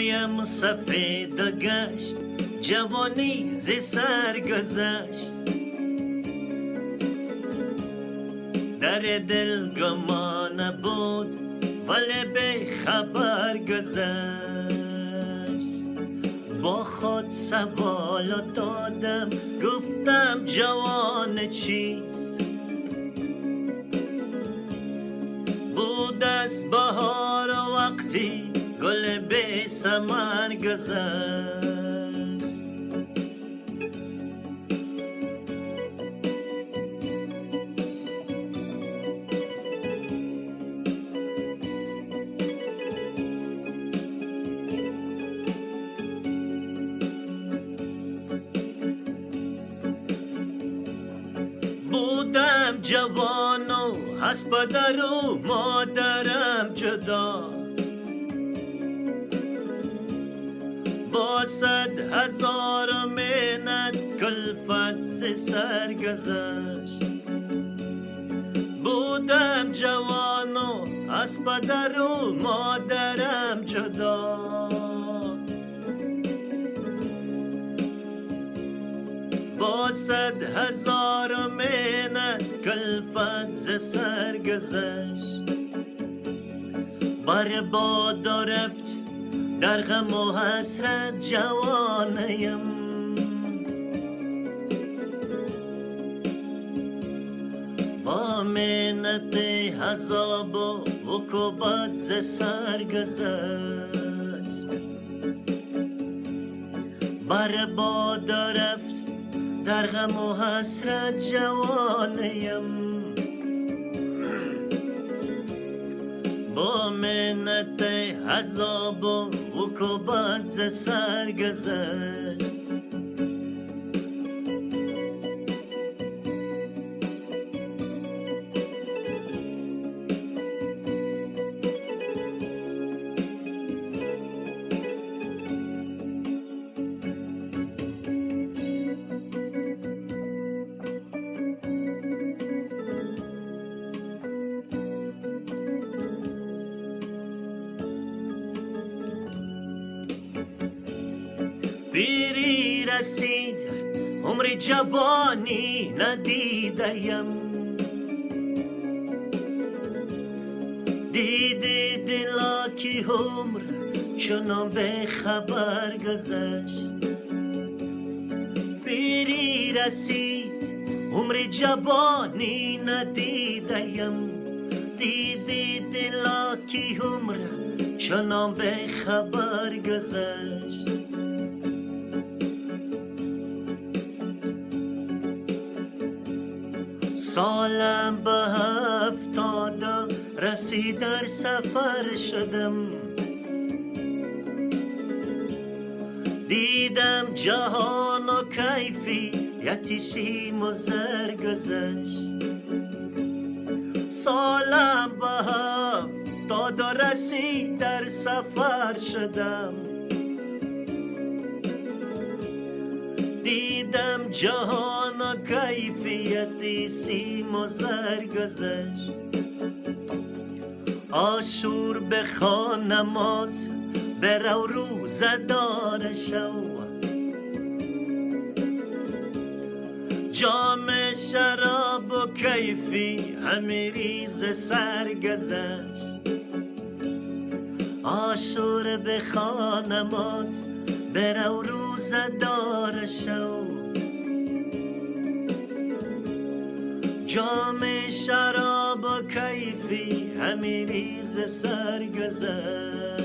Мӯям сафед гашт, ҷавонӣ зи сар гузашт. Дар дил гумон буд, вале бехабар гузашт. Бо худ савол додам, гуфтам ҷавон чист? Буд аз баҳор вақте гул бесамар гузашт. Будам ҷавону аз падару модарам ҷудо, бо сад ҳазор миннат кулфат зи сар гузашт. Будам ҷавону аз падару модарам ҷудо, бо сад ҳазор миннат кулфат зи сар гузашт. Бар бод рафт дар ғаму ҳасрат ҷавонаям, бо миннати азобу уқубат зи сар гузашт. Бар бод рафт дар ғаму ҳасрат ҷавонаям, бо миннати азобу уқубат зи сар гузашт. Пирӣ расид, умри ҷавонӣ надидаям, диди дила ки умр чунон бехабар гузашт. Пирӣ расид, умри ҷавонӣ надидаям, диди дила ки умр чунон бехабар гузашт. Солам ба 70 расид, дар сафар шудам, дидам ҷаҳону кайфияти симу зар гузашт. Солам ба 70 расид, дар сафар шудам, дидам ҷаҳону кайфияти симу зар гузашт. Ошур бихон намоз, бирав рӯзадор шав, ҷоми шаробу кайфӣ ҳаме риз сар гузашт. Ошур бихон намоз, бирав рӯзадор шав, ҷоми шаробу кайфӣ ҳаме риз сар гузашт.